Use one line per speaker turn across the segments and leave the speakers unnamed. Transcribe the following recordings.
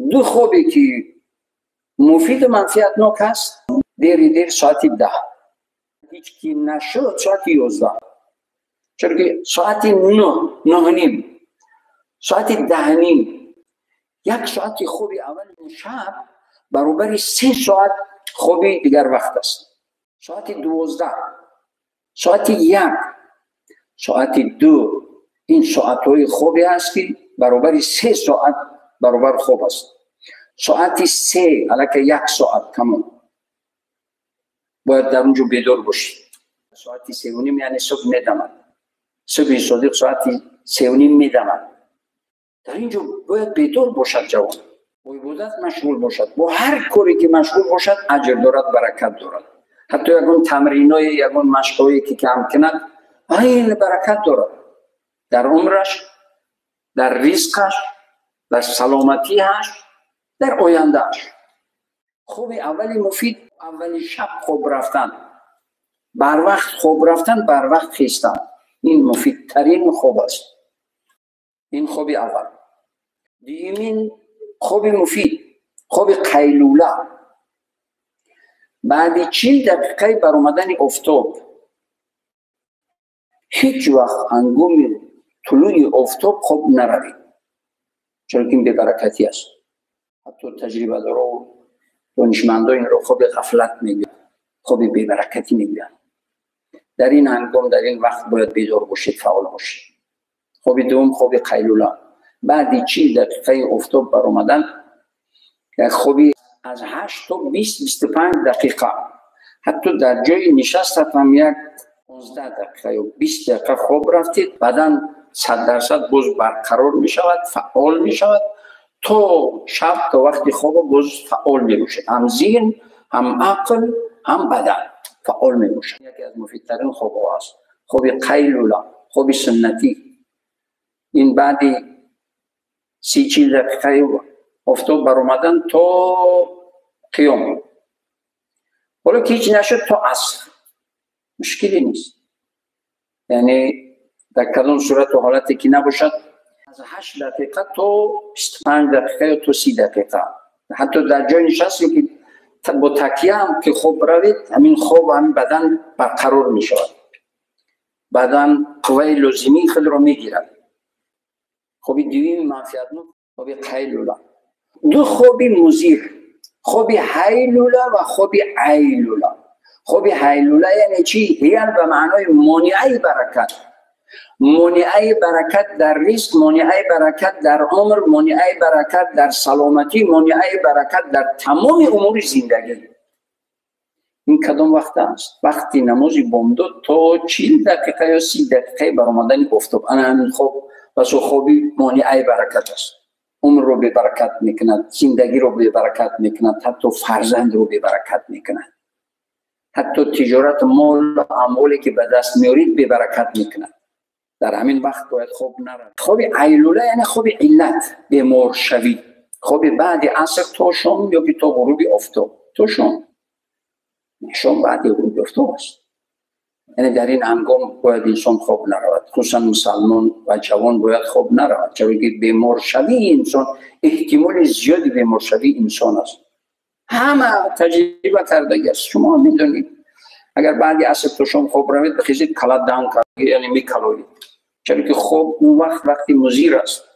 Ду хобе ки муфиду манфиатнок аст, дери дер соати 10, ҳеҷ ки нашуд, соати 11, чаро ки соати 9, 9:30, соати 10:30, як соати хоби аввали шаб баробари 3 соат хоби дигар вақт аст. Соати 12, соати 1, соати 2, ин соатҳои хобе аст, ки баробари 3 соат баробар хоб аст. Соати 3 аллакай як соат тамом бояд дар он ҷо бедор бошӣ. Соати 3:30, яъне субҳ медамад, субҳи содиқ соати 3:30 медамад. Дар ин ҷо бояд бедор бошад ҷавон, бо ибодат машғул бошад, бо ҳар коре ки машғул бошад, аҷр дорад, баракат дорад. Ҳатто ягон тамриное, ягон машқҳое ки кам кунад, хеле баракат дорад дар умраш, дар ризқаш, дар саломатиаш, дар ояндааш. Хоби аввали муфид, аввали шаб хоб рафтан, барвақт хоб рафтан, барвақт хестан, ин муфидтарин хоб аст. Ин хоби аввал. Дуюмин хоби муфид, хоби қайлула, баъди 40 дақиқаи баромадани офтоб. Ҳеҷ вақт ҳангоми тулӯи офтоб хоб наравед, чаро ки ин бебаракатӣ аст. Ҳатто таҷрибадоро, донишмандо инро хоби ғафлат мегӯянд, хоби бебаракатӣ мегӯянд. Дар ин ҳангом, дар ин вақт бояд бедор бошед, фаъол бошед. Хоби дуввум, хоби қайлула, баъди 40 дақиқаи офтоб баромадан, як хоби аз 8 то 20-25 дақиқа, ҳатто дар ҷои нишастат ҳам як 15 дақиқа ё 20 дақиқа хоб рафтед, бадан 100% боз барқарор мешавад, фаъол мешавад. То шаб, то вақти хоба боз фаъол мебошад, ҳам зеҳн, ҳам ақл, ҳам бадан фаъол мебошад. Яке аз муфидтарин хобҳо аст хоби қайлула, хоби суннатӣ. Ин баъди 30-40 дақиқаи офтоб баромадан то қиём. Ҳоло ки ҳеҷ нашуд, то аср мушкиле нест, яъне дар кадом сурату ҳолате ки набошад, аз 8 дақиқа то 25 дақиқа ё то 30 дақиқа, ҳатто дар ҷои нишаст ё ки бо такя ҳам ки хоб равед, ҳамин хоб, ҳамин бадан барқарор мешавад, бадан қувваи лозимии худро мегирад. Хоби дуюми манфиатнок, хоби қайлула. Ду хоби музир, хоби ҳайлула ва хоби айлула. Хоби ҳайлула яъне чӣ? Ҳиял ба маънои монеаи баракат, монеаи баракат дар ризқ, монеаи баракат дар умр, монеаи баракат дар саломатӣ, монеаи баракат дар тамоми умури зиндагӣ. Ин кадом вақт аст? Вақти намози бомдод то 40 дақиқа ё 30 дақиқаи баромадани офтоб. Ана ҳамин хоб басо хоби монеаи баракат аст. Умрро бебаракат мекунад, зиндагиро бебаракат мекунад, ҳатто фарзандро бебаракат мекунад, ҳатто тиҷорат, молу амволе ки ба даст меорид, бебаракат мекунад. Дар ҳамин вақт бояд хоб наравад. Хоби айлула, яъне хоби иллат, беморшавӣ, хоби баъди аср то шом ё ки то ғуруби офтоб, то шом. Шом баъди ғуруби офтоб аст. Яъне дар ин ҳангом бояд инсон хоб наравад, хусусан мусалмон ва ҷавон бояд хоб наравад, чаро ки беморшавии инсон, эҳтимоли зиёди беморшавии инсон аст. Ҳама таҷриба кардаги аст, шумо медонед, агар баъди аср то шом хоб равед, бихезед, кала дан кард, яъне мекалоед, чаро ки хоб он вақт вақти музир аст,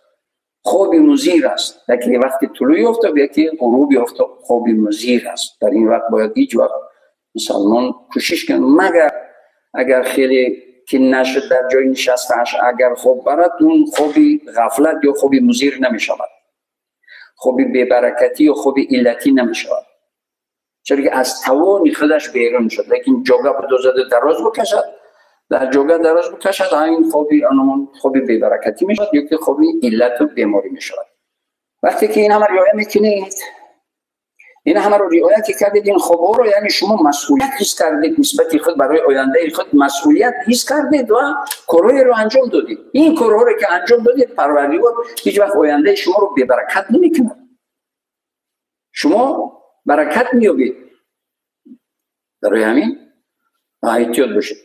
хоби музир аст. Яке вақти тулӯи офтоб, яке ғуруби офтоб хоби музир аст. Дар ин вақт бояд ҳеҷ вақт мусалмон кӯшиш кунад, магар агар хеле ки нашуд, дар ҷои нишастааш агар хоб барад, он хоби ғафлат ё хоби музир намешавад, хоби бебаракатӣ ё хоби иллатӣ намешавад, чаро ки аз тавони худаш берун шуд. Лекин ҷога бидозаду дароз бикашад, дар ҷога дароз бикашад, ҳамин хоби анамон хоби бебаракатӣ мешавад ё ки хоби иллату беморӣ мешавад. Вақте ки ин ҳама риоя мекунед, ин ҳамаро риоя ки кардед, ин хобҳоро, яъне шумо масъулият ҳис кардед нисбати худ, барои ояндаи худ масъулият ҳис кардед ва корҳоеро анҷом додед. Ин корҳоро ки анҷом додед, Парвардигор ҳеҷ вақт ояндаи шуморо бебаракат намекунад, шумо баракат меёбед. Барои ҳамин эҳтиёт бошед.